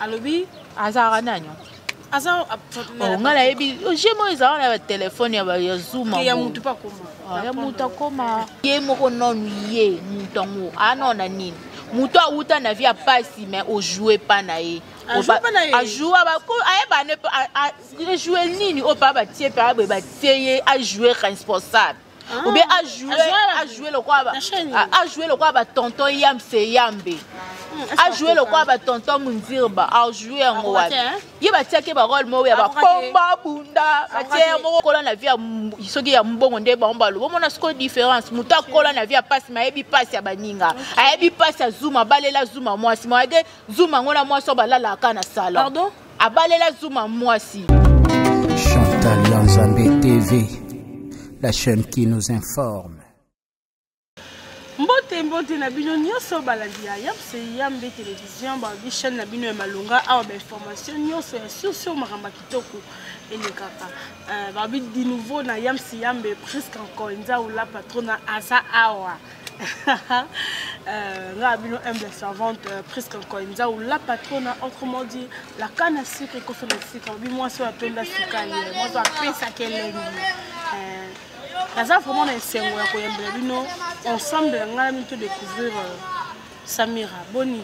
Alobi azalaka nani? Aza oh, ngai nayebi je moko ezalaka na batelefone ya zuma ya mutu mpe akoma ah, ya mutu akoma ye moko nanu ye mutu yango anao na nini moto awuta na vie ya pasi mais ojoue pa na ye ajoue ayeba ne ajoue nini oyo pa batie mpe aboye batie ye ajoue responsable ah. ou bien ajoue lokola ajoue lokola batonton yamse yambe hmm, ajoue lokola batonton mundirba ajoue yango wapi ye batiaki barole moko ya bakomba bunda batie ya moko kola na vie soki ya mbongo nde bango baloba omona sikoyo différence moto akola na vie ya mpasi ma ayebi mpasi ya baninga ayebi mpasi ya zuma abalela zuma mwasi moyeke zuma yango na mwasi oyo balalaka na salon abalela zuma mwasi Chantal Yanzambe TV, la chaîne qui nous informe. Mbote mbote na bino nyonso balandi ya Yamse Yambe Television, balobi chaîne na bino ya malonga awa ba information nyonso ya sur sur makambo ya kitoko elekaka. Euh, balobi du nouveau na Yamse Yambe presque encore Nzau la patrona aza awa. euh, nga bino humble servante euh, presque encore Nzau la patrona autrement dit la canne à sucre ekofi na sucre balobi mwasi oyo atonda sukali mwasi oyo apesaka elengi euh, naza vraiment na esengo ya koyambela bino ensemble na ngai na bino to découvrir euh, Samira boni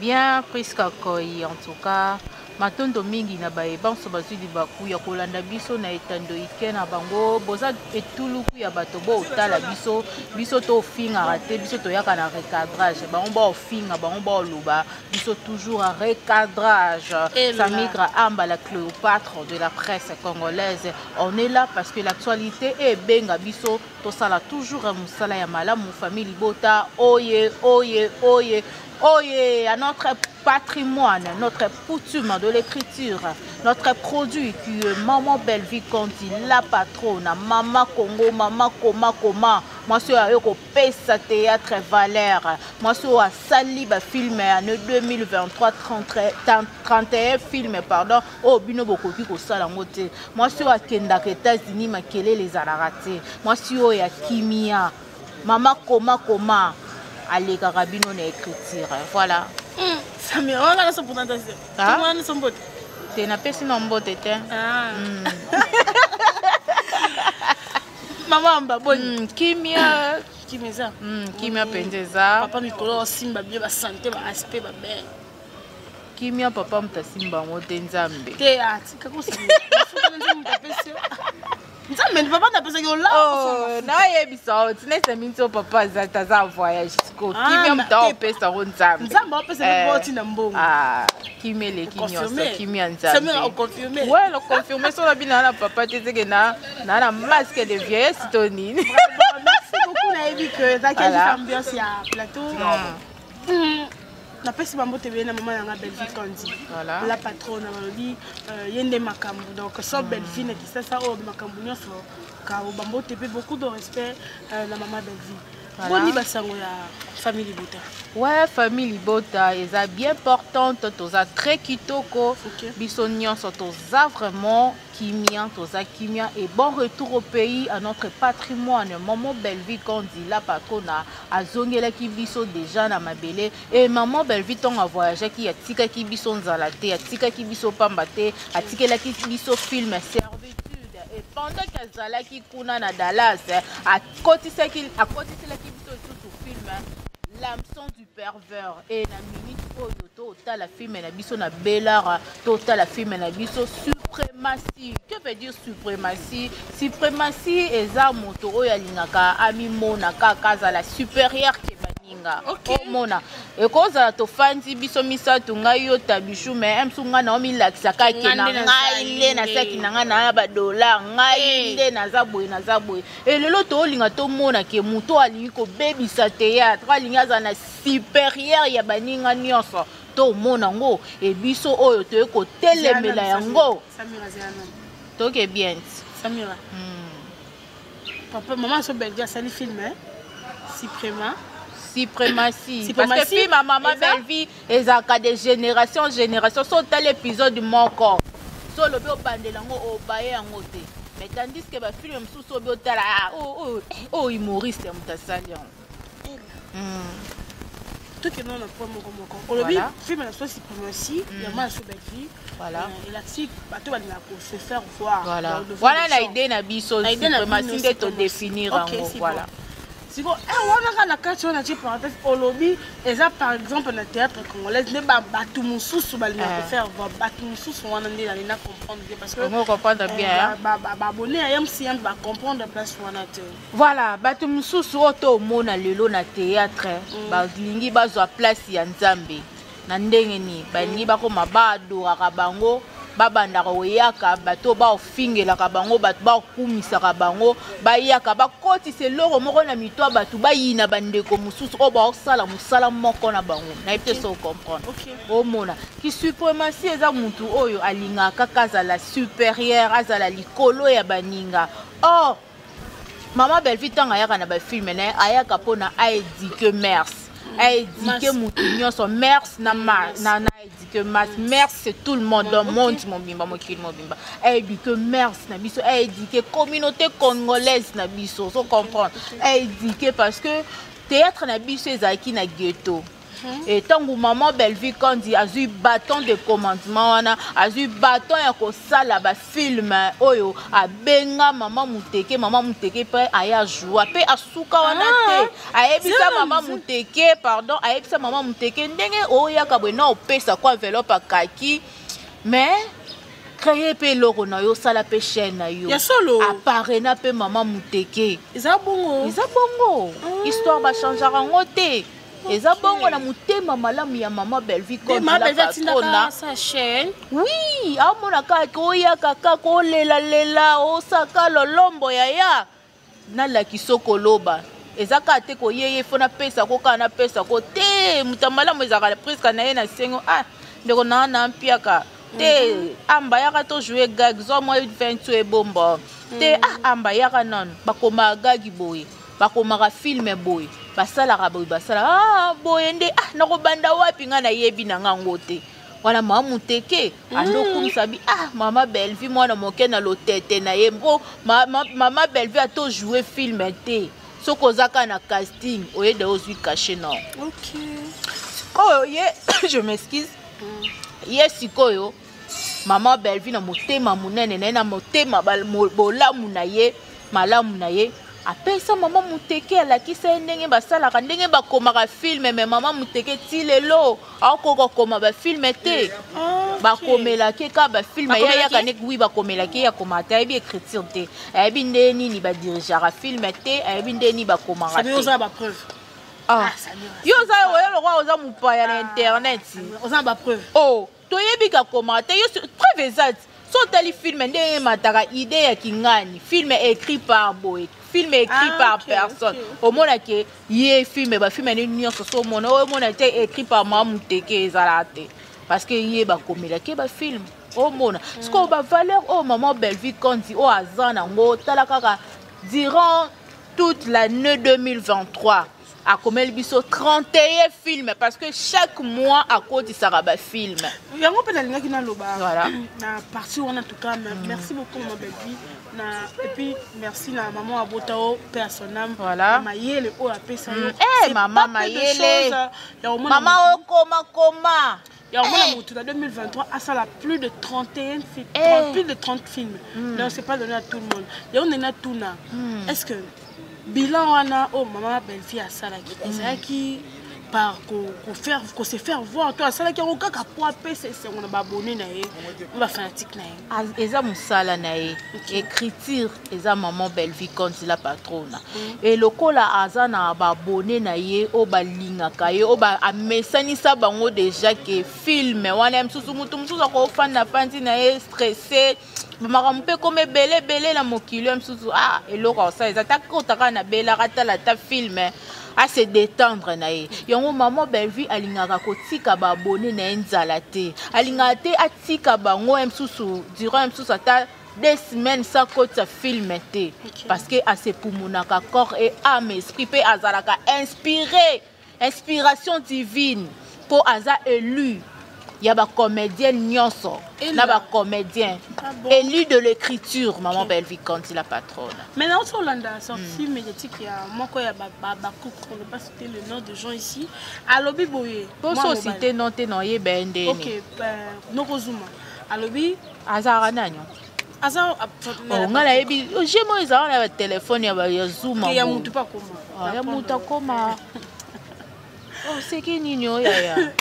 bien Prisca Koi en tout cas matondo mingi na baye banso bazwi libaku ya kolanda biso na etando ike na bango boza etuluku ya bato bootala biso biso tofingaka te biso toyaka na recadrage bango baofinga bango baoloba biso toujours à recadrage Samigra Amba la Cléopâtre de la presse congolaise on est là parce que l'actualité ebenga biso tosala toujours mosala ya malamu famille libota oye oye oye oye à notre patrimoine notre coutume de l'écriture notre produit qui est maman Bellevue Conti la patronne maman Congo maman koma koma mwasi oyo aye kopesa théâtre valeur mwasi oyo asali bafilme ya année 2023 31 filme pardon oyo bino bokoki kosala yango te mwasi oyo akendaka États-Unis makelele ezalaka te mwasi oyo ya kimia mama koma koma alekaka bino na écriture voilà hmm, Samira wana nyonso présentation ah? wana nyonso mbote te napesi na mbote te ah. hmm. mama amba boni hmm, kimia kimia eza kimia mpenza eza papa mikolo osimba bino basante ba aspect babele kimia papa moto asimba yango te nzambe te atika kosimba moto apesi nzambe ndi papa napesaki olaa oh, nayebisa o tina esami nti o papa aza te aza voyage siko ah, kimia moto aopesa yango nzambe nzambe aopesa eh. otinda mbongo ah, kimia eleki nyonso kimia nzambe we loconfirme so nabi naa na papa te seke naa na masque de vieillesse to nini merci beaucoup nayebi que ezalaki juste ambiance ya plateau hmm. Napesi bambote ebele na mama na nga Bellevue Kandi voilà. la patronne balobi euh, ye nde makambo donc sans mm. Bellevue na Kisasa oyo makambo nyonso kao bambote mpe beaucoup de respect euh, na mama Bellevue voilà. Boni basango ya famille libota ouais famille libota eza bien portante toza très kitoko okay. Biso nyonso toza vraiment kimia toza kimia et bon retour au pays à notre patrimoine maman Bellevue Kandi la patrona azongelaki biso déjà na mabele et maman Bellevue ntongo avoyageaki atikaki biso nzala te atikaki biso pamba te atikelaki biso film servitude et pendant que azalaki kuna na Dallas akotiselaki biso lisusu film l'hameçon du pervers et na minute oyo totala film na biso na Belara totala film na biso suprématie que veut dire suprématie suprématie eza moto oyo alingaka amimona kaka azala supérieur ke baninga okay. Omona ekozala tofandi biso misato ngai yo tabichou mais msu ngai na omilakisa kake na ngai nde nasaki na ngai na badollar ngai nde naza boye naza boye elelo toolinga tomona ke moto alingi kobebisa théâtre alingi azala na supérieur ya baninga nyonso tomona yango e biso oyo toye kotelemela yango toke bien Samira papa maman so Belgique asali film hein? Suprema suprématie parce que film ya mama Bellevue ezalaka de génération en génération so otali épisode moko so olobi obandela yango obaye yango te mais tandis que bafilme mosusu obi otala oyo humoriste ya moto asali yango. Tokende na point moko moko. Olobi film na so suprématie ya mwana so Bellevue. Voilà. Elakisi bato balingaka ko se faire voir. Voilà, wana na idée na biso, suprématie nde todéfinir yango, voilà. Siko wana kaka na kati wana, tie parenthèse, olobi eza par exemple na théâtre congolaise nde bato mosusu balingaka kofaire voir. Bato mosusu wana nde nalinga comprendre bien, parce que comprendre bien. Baabonné ya MCM bacomprendre place wana te. Voilà, bato mosusu oyo toomona lelo na théâtre, balingi bazwa place ya Nzambe. Na ndenge nini? Balingi bakoma baadoraka bango, babandaka koyaka, bato baofingelaka bango, bato baokumisaka bango, bayaka bakotisa eloko moko na mito ya bato, bayina bandeko mosusu oyo baosala mosala moko na bango. Nayebi te so comprendre. Omona kisuprématie eza motu oyo alingaka kaka azala supérieur, azala likolo ya baninga. Or mama Bellevue, ntango ayaka na bafilm na ye, ayaka mpona aéduquer mœurs, aéduquer motu nyonso, mœurs na, na aéduquer masse. Mœurs, c'est tout le monde, donc monde mobimba, mokili mobimba. Aéduquer mœurs na biso, aéduquer communauté congolaise na biso, so comprendre, aéduquer, parce que théâtre na biso ezalaki na ghetto. E ntango mama Bellevue Kandi azwi bâton de commandement wana, azwi bâton ya kosala bafilm oyo, abenga mama Muteke. Mama Muteke mpe aya joua mpe asuka wana te. Ayebisa mama Muteke, pardon, ayebisa mama Muteke ndenge oyaka boye na opesa ko enveloppe akaki, mais créer mpe eloko na yo, osala mpe chaîne na yo. Ya solo. Aparena mpe mama Muteke. Eza bongo. Eza bongo, histoire bachangeaka yango te, eza bongo na motema malamu ya mama Bellevue. Sa chaîne. Oui, aomona kaka oyaka kaka olelalela, osaka lolombo yaya nalakisa koloba, eza kaka te koyeye fo napesa ko kaka napesa ko te. Moto ya malamu ezalaka presque na ye na sengo. Ah, ndeko na na mpiaka te, amba yaka tojoue gag, zwa mwa 20 ebomba te. Ah, amba yaka nano, bakomaka gag boye, bakomaka film boye, basalaka boye, basalaka ah, boye nde. Ah, nakobanda wapi? Ngai nayebi na ngango te. Wana mama Muteke andokumisa bi ah, mama Bellevue mwana moke na lotete na ye mpo mama Bellevue atojoue film te. Soki oza kaka na casting, oyede ozwi cachet na sikoyo ye, je m'excuse, ye sikoyo mama Bellevue na motema monene na ye, na motema bolamu na ye, malamu na ye, apesa mama Muteke, alakisa ye ndenge basalaka, ndenge bakomaka film. Mais mama Muteke ti lelo akoka kokoma bafilm te. Bakomelaki kaka bafilm yayaka ne. Wi, bakomelaki ye, akoma te, ayebi écriture te, ayebi nde nini badirigeaka film te, ayebi nde nini bakomaka te. Yo oza oyo lokwa oza mopaya na internet. Oza na bapreuve? Oh, toyebi kakomaka te. Yo preuve eza ti so otali film ndenge emataka, idée ya kingani, film écrit par boye, film écrit par personne. Omonake ye film, bafilm nini nyonso so omona oyo, omona te écrit par mama Muteke ezalaka te, parce que ye bakomelaki bafilm. Omona sikoyo bavaleur oyo mama Bellevue Kandi oyo aza nango. Tala kaka durant toute l'année 2023, akomeli biso 31 film, parce que chaque mois akotisaka bafilm. Yango mpe nalingaki naloba na partie wana. En tout cas, merci beaucoup mama Bellevue na, et puis merci na maman abota o, paix à son âme. Mayele oyo apesa yo. Eh, mama mayele, mama okoma koma. Ya omona motu na 2023 asala plus de 31 films, 30, plus de 30 films. Donc c'est pas donné à tout le monde. Yango ndenge natuna, est ce que bilan wana oyo mama Bellevue asalaki ezalaki par kofaire kose faire voir to asalaki yango kaka po apesa esengo na baabonné na ye, na bafanatique na ye? Eza mosala na ye. Écriture eza maman Bellevue Kandi la patrona. E lokola aza na baabonné na ye oyo balingaka ye, oyo amesanisa bango déjà ke film wana ya mosusu, motu mosusu akofanda fandi na ye stressé, makambo mpe koma ebele ebele na mokili ya mosusu. Ah, eloko akosala eza ta kota kaka nabelaka, tala ata film ase détendre na ye. Yango mama Bellevue alingaka kotika baabonné na ye nzala te, alingaka te atika bango ya mosusu durant ya mosusu ata 2 semaines sans kotisa film te, parce que asepumunaka corps et âme, esprit mpe azalaka inspiré, inspiration divine, mpo aza élu. Ya bacomédienne nyonso na bacomédien. Ah bon? Élu de l'écriture, maman Bellevie Kanti, la patronne. Mais nauti olanda sortie médiatique ya moko ya bacouple, on ne pas citer le nom de gens ici, alobi boye. Mposo ocite nom te, na oyeba ye ndeni. Ok, Nokozuma alobi. Azalaka nani? Aza. Oh, ngai nayebi je mo ezalaka na batelefone ya Zuma. Ya mutu mpe akoma. Ah, ya mutu akoma. Oseki nini oyaya?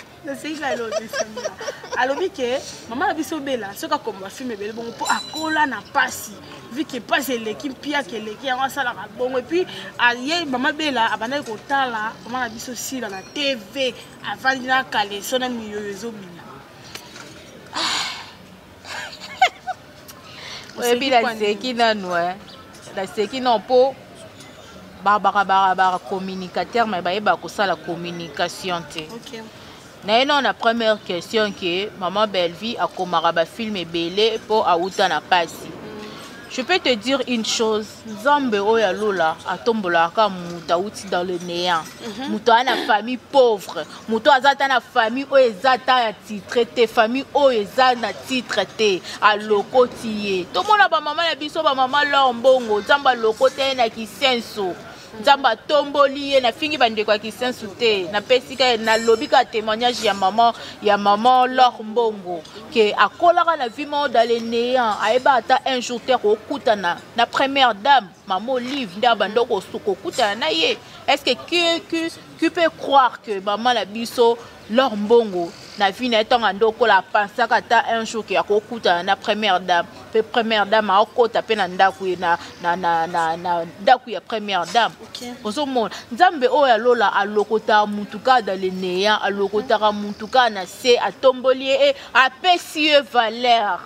Alobi ke mama na biso Bela, soki akoma bafilm ebele bongo, mpo akola na pasi, vu que pasi eleki, mpiaka eleki, yango asalaka bongo. Et puis ye mama Bela abandaki kotala mama na biso Sila na TV, avandi na kaleso na miyoyo ezobima. Oyebi, naseki nanu, naseki non mpo babaka communicateur, mais bayebaka kosala communication te. Naye nano na première question ke mama Bellevie akomaka bafilm ebele mpo awuta na pasi. Je peux te dire une chose: Nzambe oyo alola atombolaka moto awuti dans le néant, moto aza na famille pauvre, moto aza ata na famille oyo eza ata ya titre te, famille oyo eza na titre te, alokoti ye. Tomona bamama na biso, bamama Lor Mbongo, Nzambe alokoti ye na Kisenso, Nzambe atomboli ye. Nafingi bandeko ya Kisensu te, napesi ka, nalobi kaka témoignage ya mama Lor Mbongo ke akolaka na vie moko dans le néant, ayeba ata un jour te kokutana na première dame, mama Olive, nde abanda kokutana na ye. Est ce que qui peut croire que mama na biso Lor Mbongo, na vie na ye, ntango ande okola, apansaka ata un jour ke akokutana na première dame, mpe première dame aokota mpe na ndako ye, na ndako ya première dame? Ozomona, Nzambe oyo alola alokotaka mutu kaka dans le néant, alokotaka mutu kaka na se, atomboli ye e apesi ye valeur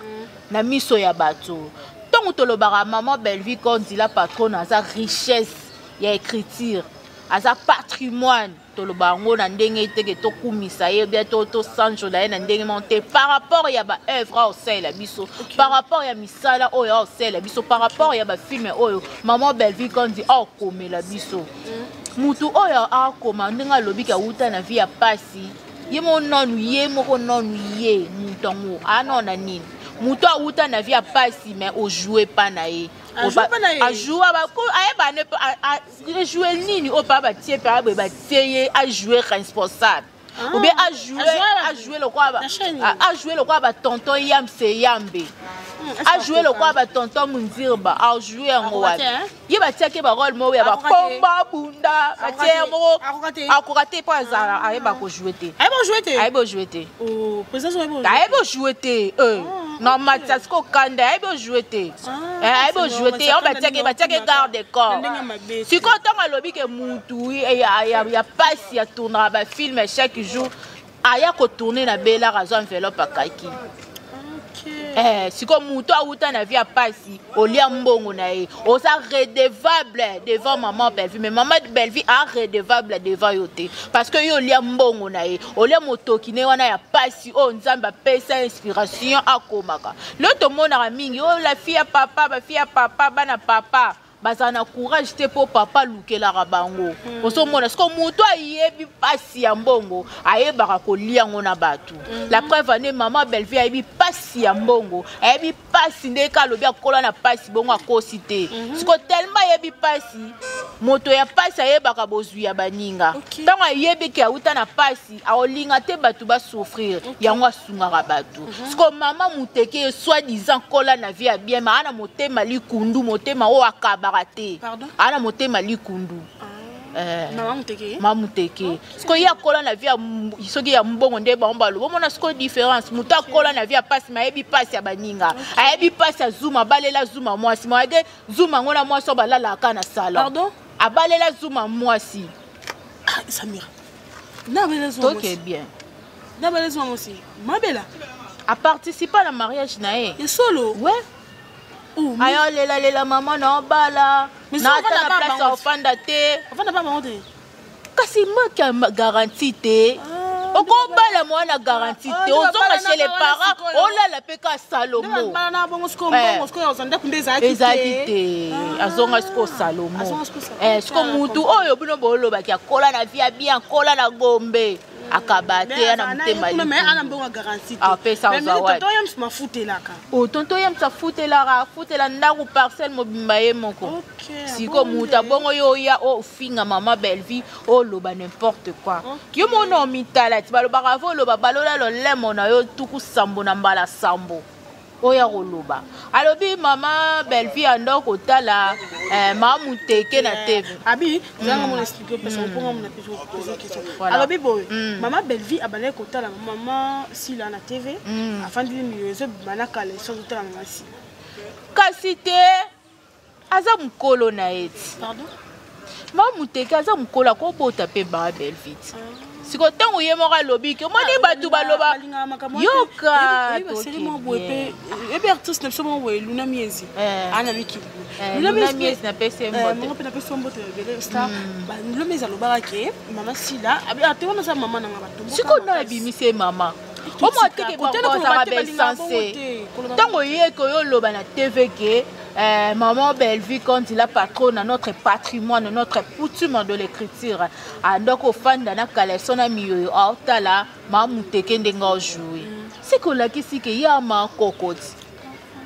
na miso ya bato. Ntongo tolobaka mama Bellevie Kondila patronne aza richesse ya écriture, aza patrimoine, toloba yango na ndenge teke tokumisa ye bien, tosanjola ye na ndenge moko te par rapport ya baœuvre aosalela biso, par rapport ya misala oyo aosalela biso, par rapport ya bafilm oyo mama Bellevie Kandi aokomela biso. Mutu oyo akoma ndenge alobiki awuta na vie ya pasi, ye moko nanu, ye moko nanu, ye mutu yango anao na nini? Mutu awuta na vie ya pasi, mais ojoue pa na ye. Ajoue, ayeba ne ajoue nini oyo mpa batie mpe aboye, batie ye ajoue responsable ou bien ajoue lokola batonton Yamse Yambe, ajoue lokola batonton Mundirba, ajoue yango wapi? Ye batiaki barole moko ya bakomba bunda, batie ye moko akoka te mpo azala ayeba kojoue te. Ayeba ojoue te, ayeba ojoue te na Matias kokanda, ayebi ojoue te, ayebi ojoue te. Yango batiaki garde corps. Sikoyo ntango alobi ke mutu ya pasi atournaka bafilm chaque jour, aya kotourne na Belaka, azwa enveloppe akaki. Sikoyo moto awuta na vie ya pasi, olia mbongo na ye, oza redevable devant maman Bellevie, mais maman Bellevie a redevable devant yo te, parce que yo olia mbongo na ye, olia motoki ne wana ya pasi oyo Nzambe apesa inspiration akomaka. Lelo tomonaka mingi oyo la fille ya papa, bafille ya papa, bana papa bazala na courage te mpo papa alukelaka bango. Ozomona, siko moto ayebi mpasi ya mbongo ayebaka kolia yango na bato. La preuve ane, mama Bellevie ayebi mpasi ya mbongo, ayebi mpasi ndenge alobi akola na mpasi bongo, akosi te. Siko tellement ayebi mpasi, moto ya mpasi ayebaka bozwi ya baninga. Ntango ayebi ke awuta na mpasi, aolinga te bato basouffrir, yango asungaka bato. Siko mama Muteke, soi disant kola na vie ya bien, ma ana motema likundu, motema oyo akabaka te, ana motema likundu. Mama Muteke, sikoyo ye akola na vie soki ya mbongo nde bango baloba. Omona sikoyo différence: moto akola na vie ya pasi, ma ayebi pasi ya baninga, ayebi pasi ya Zuma, abalela Zuma mwasi, moyake Zuma yango na mwasi oyo balalaka na salon, abalela Zuma mwasi. Samira. Toke bien. Nabalela Zuma mwasi mabela. Aparticipa na mariage na ye. Esolo? Ouais, ayo lelalela mama na obala na ata na place ya ofanda te. Ofanda pa bango te. Kasi manque ya garantie te. Okobala mwana garantie te, ozonga chez les parents, olala mpe ka Salomo. Ezalaki te, azonga sikoyo Salomo. Siko mutu oyo bino bolobaki akola na vie ya bien, akola na Gombe. Akaba te ya na motema. Apesa tonto Yams afutelaka, afutela ndako, parcelle mobimba ye moko. Siko moto abongo yo oya ofinga mama Bellevie, oloba n'importe quoi. Yo mona omitala ti balobaka avo oloba, balola lolemo na yo 70 na mbala 7. Oyo akoloba, alobi mama Bellevie ando kotala mamuteke na TV. Abi zanga mona expliquer parce que mponga mona pose question. Alobi boye: mama Bellevie abandaki kotala mama Sila na TV, afandili milieu, ezobima na kala eso azotala mama Sila. Kasi te, aza mokolo na ye ti. Pardon? Mama Muteke aza mokolo, akobota mpe mama Bellevie ti. Siko ntango ye moko alobi ke omoni bato baloba, yoka. Ebi artiste na biso moko boye, Luna Miezi, ana mikili. Luna Miezi, napesi ye mbote. Moko mpe napesi mbote ebele. Star Luna Miezi alobaka ke mama Sila ate wana aza mama nanga, bato. Sikoyo na abimisi ye mama omo ateke bango azalaka baessence. Ntango yeke oyo oloba na TV ke maman Bellevue, quand il a patronne, notre patrimoine, notre coutume de l'écriture, andoko ofanda na kaleso na miyoyo, aotala mamuteke ndenge ajoue, seke olakisi ke ya makokoti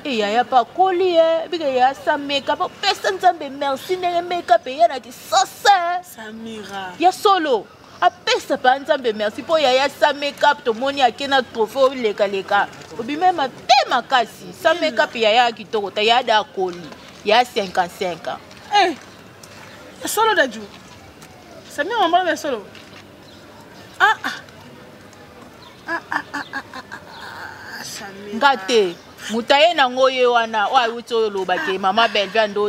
eyaya mpe akoli ye bike ya sa makeup. Opesa Nzambe merci ndenge makeup eya na kisasa. Samira. Ya solo, apesa mpa Nzambe merci mpo yaya sa makeup tomoni ake na trophée olekaleka, obime mabe makasi sa makeup. Yaya ya kitoko ta, yaya da akoli ya 55 ans. Eh, solo daju Samira mambala ya solo. Ah ah ah ah ah ah ah, Samira. Nga te, moto aye nango ye wana oyo awuti oyo olobake mama Bellevue ando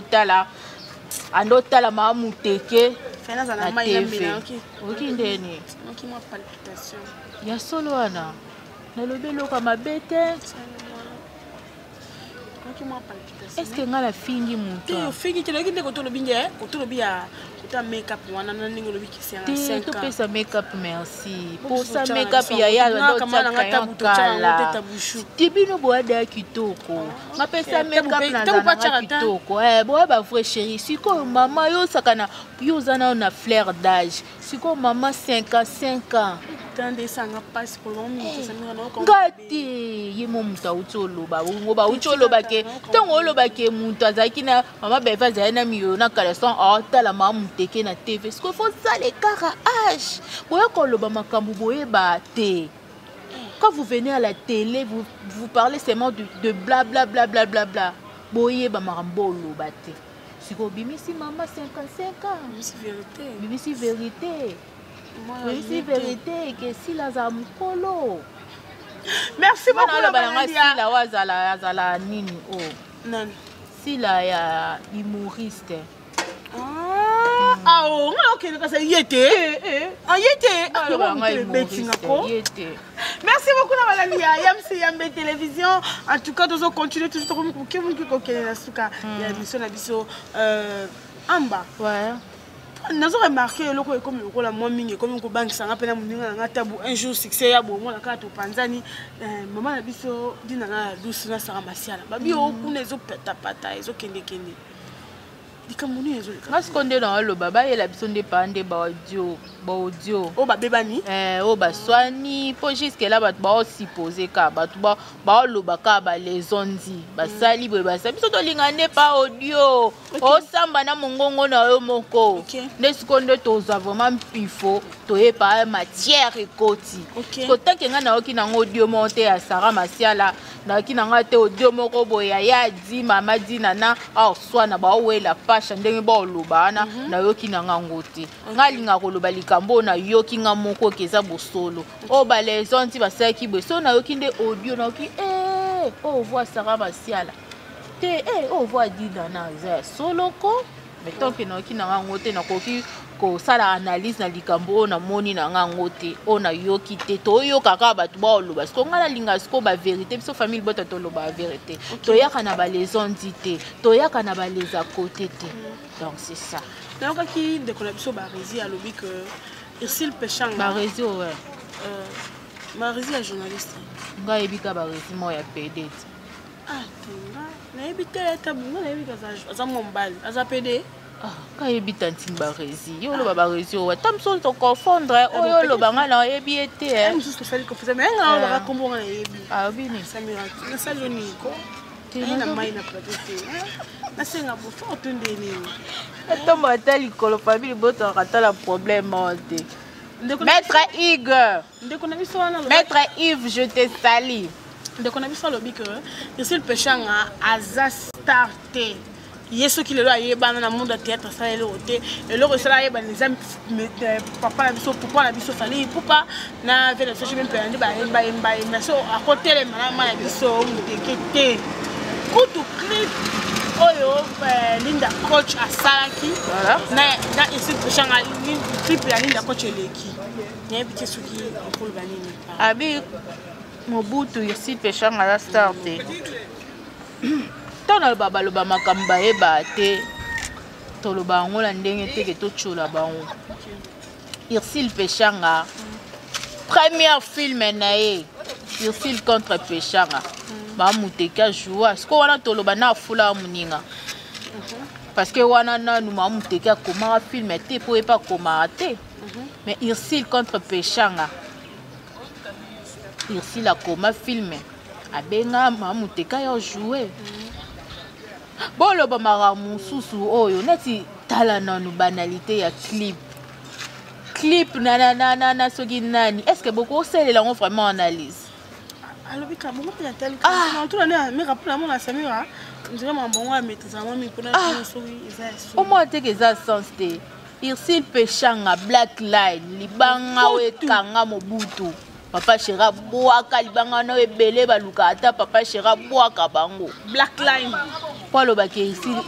otala mama Muteke Fena na na mai na TV. mbela oki. Oki ndeni? Oki mwa palpitation. Ya solo wana nalobi eloko ya mabe te. Oki mwa palpitation. Est-ce ngai nafingi moto? Te, ofiki te. Nayoki nde koto olobi nge koto olobi ya kota makeup wana na ndenge olobi kisi ya te. 5 ans. Topesa makeup merci Bo posa biso makeup totyaka yaya. na biso. Nga kama tabu totyaka yango te, tabushu. Ti bino boyada ya kitoko, ngapesa Tabu makeup tabu nazalanga atyaka te. kitoko. Boya ba vrai chéri. Sikoyo mama yo osaka na yo oza nano na fleur d'âge. Sikoyo mama 55 ans. Tande esanga mpasi koloba mingi, Samira na Nga te, ye mo moto auti oloba bongo, bauti oloba ke ntango oloba ke moto azalaki na mama Beve, azali na miyoyo na caleçon, aotala mama Muteke na TV. Sikoyo fo osala kaka age boya koloba makambo boyeba te. Quand vous venez à la télé, vous, vous parlez seulement de bla bla bla bla bla bla, boyeba makambo oloba te. Sikoyo obimisi mama 55 ans. Bimisi vérité. Bimisi vérité, bimisi vérité ke Sila azala mokolo. Merci beaucoup. Aloba nanga Sila oyo azala nini o? Nani? Sila ya humoriste. Ah, oh, nga okende kasi ye te. Ah, ye te. Aloba nanga Betinga humoriste. Ko. Ye te. Merci beaucoup na balandi ya Yamsi Yambe Télévision. En tout cas, tozo continuer toujours, tokomi koke moke kokende na suka ya émission na biso. Amba. Ouais. Nazo remarquer eloko ekomi lokola mwa mingi, ekomi kobangisanga mpe na moninga na nga Tabu. Un jour succès ya bomona kaka topanzani. Mama na biso Dina na Dusu na Sara Masiala babi oyo kuna ezopatapata, ezokendekende, likambo nini ezoleka? Nga siko nde na oloba, bayela biso nde pa nde baaudio, baaudio. Oyo babebani. Oyo baswani, mpo jusque là bato baosupose kaka, bato baoloba kaka balezondi basali boye, basali. Biso tolinga nde pa audio osamba na mongongo na yo moko. Nde sikoyo nde tozwa vraiment mpifo, toyeba matière ekoti. Siko tanke ngai nayoki nango audio moko te ya Sara Masiala, nayoki nanga te audio moko boye ya ya di mama di nana aoswana, baowela pasha ndenge baoloba wana, nayoki nanga yango te. Ngai alingaka koloba likambo oyo nayoki nga moko ke eza bosolo. Oyo baleson nti basalaki boye, so nayoki nde audio, nayoki oyo voix Sara Masiala te, oyo voix di nana eza ya solo ko. Mais tant que nayoki nanga yango te, nakoki kosala analyse na likambo oyo namoni nanga yango te, oyo nayoki te. Toyoka kaka bato baoloba. Siko ngai nalinga sikoyo bavérité. Biso famille bota toloba bavérité, toyaka na balezondi te, toyaka na baleza kote te. Donc c'est ça. Nayokaki ndeko na biso Baresi alobi ke Ursile Peshanga. Baresi oyo? Baresi ya journaliste. Ngai ayebi ka Baresi moko ya pd te. Ah, tenga nayebi te, Tabu. Nga nayebi ke aza mwa mobali, aza pd. Ah, kayebi tantine Barezi. Yo oloba Barezi oyo ata mosusu toconfondre eh, oyo oloba ngai na oyebi ye te. Eh. Mosusu tosali confusion mais ngai olobaka kombo ngai nayebi. Alobi nini? Samira, nasali yo nini ko? Naye na mai na plateau te. Nasenga bofo otunde nini? Atomba ata likolo famille libotaka ata na problème oyo te. Maître Hugues. Ndeko na biso wana Maître Yves, je te salue. Ndeko na biso alobi que Ursule Peshanga aza star te. Ye soki lelo ayebana na monde ya théâtre asala eloko te. Eloko esala ayebana eza euh, papa na biso, papa na biso Fally Ipupa na vie na biso JB Mpiana nde bayemba yemba yemba. So akotelema na mama na biso moteke te. Kutu clip oyo euh, Linda Coach asalaki na na Ursule Peshanga clip ya Linda Coach eleki. Nayebi te soki okoloba nini. Abi Mobutu Ursule Peshanga aza star te. Ntango naloba baloba makambo bayeba te, toloba yango na ndenge te ke totyola bango. Ursule Peshanga, première film na ye, Ursule contre Peshanga, bamuteki ajoua. Sikoyo wana toloba na afula moninga. Parce que wana nanu mamuteki akomaka film te po ye mpe akomaka te. Mais Ursule contre Peshanga, Ursule akoma film abenga mamuteka yo jouer. Boloba makambo mosusu oyo neti tala nanu banalité ya clip. Clip na na na na na soki nani, est-ce que bokosalela yango vraiment analyse? Alobi ka bongo mpe natali na tuna ne mira mpona mona Samira nzela makambo yango ya maîtrise yango mingi mpona soki eza ya solo. Omona te ke eza sens te. Ursule Peshanga Black Line libanga oyo ekanga Mobutu. Papa Chera bwaka libanga wana oyo ebele baluka ata Papa Chera bwaka bango. Black Line. Po alobaki Ursule.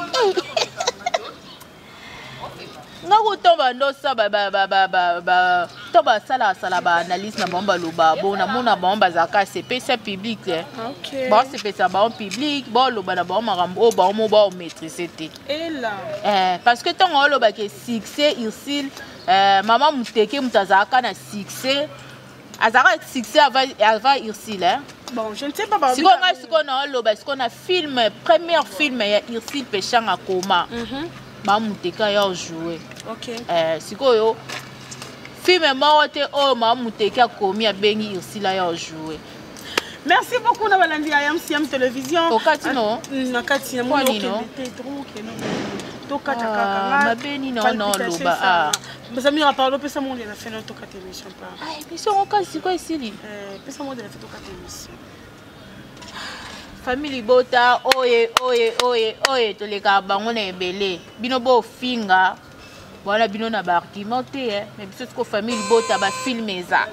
Nga kuto bando sa ba ba ba ba ba ba to ba sala sala ba analyse na bango baloba bo na mona bango bazalaka sepesa public eh. Okay. Ba sepesa bango public, ba loba na bango makambo oyo bango mo ba maîtriser te. Ela. Eh, parce que ntango olobaka succès Ursule, eh, mama Muteke moto azalaka na succès, azalaka succès avant, avant Ursule, hein. Bon, je ne sais pas ba sikoyo ngai sikoyo na oloba sikoyo na film première film ya Ursule Peshanga koma. Mamuteka ya jouer. Okay. Eh, sikoyo film moko te oyo Mamuteke akomi abengi Ursule ya jouer. Merci beaucoup na balandi ya MCM Télévision. Okati no? Na kati na Kwa moni nini, no? okende te, tokokende. Tokata kaka nga. Mabe nini wana oloba, ah. Samira, pardon, pesa monde na fin tokata émission pa. Ah, émission ngo kasi sikoyo esili. Eh, pesa monde na fin tokata émission. Famille libota oye oye oye oye tolekaka bango na ebele. Bino bofinga wana bino na ba argument te, eh. Mais biso siko famille libota ba film eza.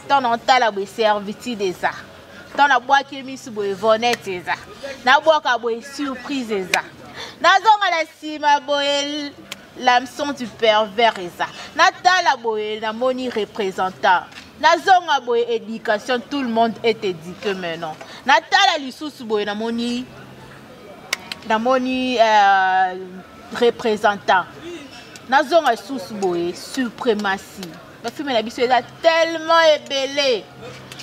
Tant na tala boye servitude eza. Tant na bwaki misu boye vonette eza. Na bwaka boye surprise eza. Nazonga na sima boye l'hameçon du pervers eza. Natala boye namoni représentant. Nazonga boye éducation, tout le monde est éduqué maintenant. Natala lisusu boye namoni, namoni représentant. Nazonga lisusu boye suprématie. Ba film na biso eza tellement ebele.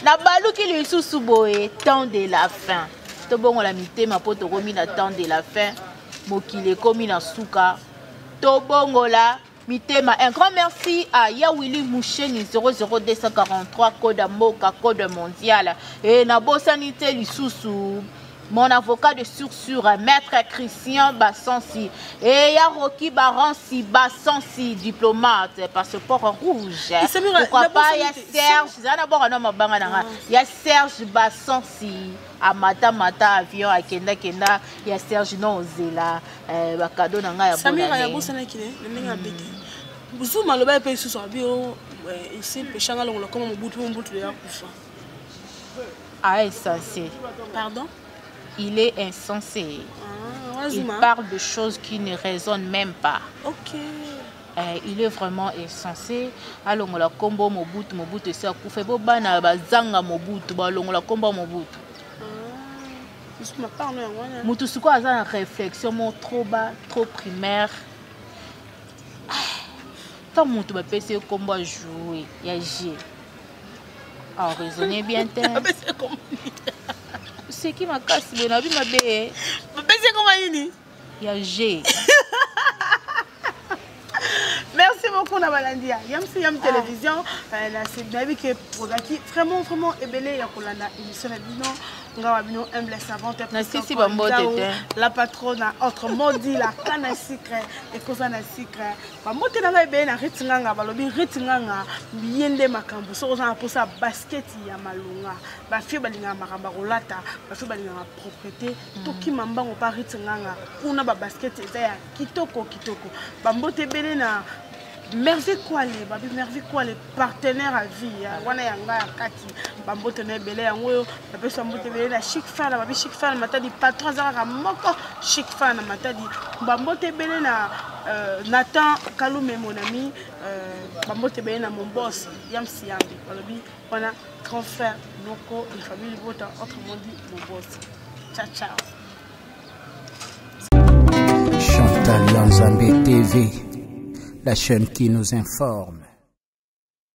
Nabaluki lisusu boye temps de la fin. Tobongola mitema po tokomi na temps de la fin. Mokili ekomi na suka. Tobongola mitema. Un grand merci à Yawili Moucheni 00243 code mboka code mondial. Et na bosanité lisusu mon avocat de source maître Christian Bassansi et ya Rocky Baransi Bassansi diplomate passeport rouge. Et Samira, Pourquoi la pas ya Bassansi, Serge, zana bora no mabanga na nga. Ya Serge Bassansi amata mata avion akenda kenda ya Serge non ozela ba cadeau na nga ya Samira bonne ya année. bosana kine na ndenge ya bete. Zuma loba pe susu abi o ici peshanga longola koma mobutu mobutu ya kufa. Ah, insensé. Pardon? Il est insensé. Ah, Il Zuma. parle de choses qui ne résonnent même pas. Ok. Il est vraiment insensé. Alongola kombo Mobutu, Mobutu esi akufa. Bo bana bazanga Mobutu, balongola kombo Mobutu. Ah, Zuma parle yango wana. Mutu siko aza na réflexion mo trop bas, trop primaire. Tant mutu bapesi ye kombo a jouer, ya G. Ah, raisonnez bien te. Bapesi ye kombo nini? Seki makasi boye, nabi mabe. Bapesi ye kombo nini? Ya G. beaucoup na balandi ya Yamsi Yam Télévision. Nayebi ke ozalaki vraiment vraiment ebele ya kolanda émission na bino. Nga wa bino humble savante. Nasisi bambote te. La patronne, autrement dit la canne à sucre, ekoza na sucre. Bambote na ngai ebele na Rit Nganga, balobi Rit Nganga ye nde makambo. Soki oza na mposa basket ya malonga, bafie balingaka makambo ya kolata, bafie balingaka propreté, tokima mbango pa Rit Nganga kuna ba basket eza ya kitoko kitoko. Bambote ebele na Merveille Kwale, babi Merveille Kwale, partenaire à vie, wana ya nga ya kati, bambote na ebele yango oyo, bapesi bambote ebele na Chic Fan, babi Chic Fan Matadi, patron aza kaka moko Chic Fan na Matadi, bambote ebele na Nathan Kalume mon ami, bambote ebele na mon boss Yam Siambi, balobi wana grand frère noko de famille Libota, autrement dit mon boss. Ciao ciao. Chantal Yanzambe TV, la chaîne qui nous informe.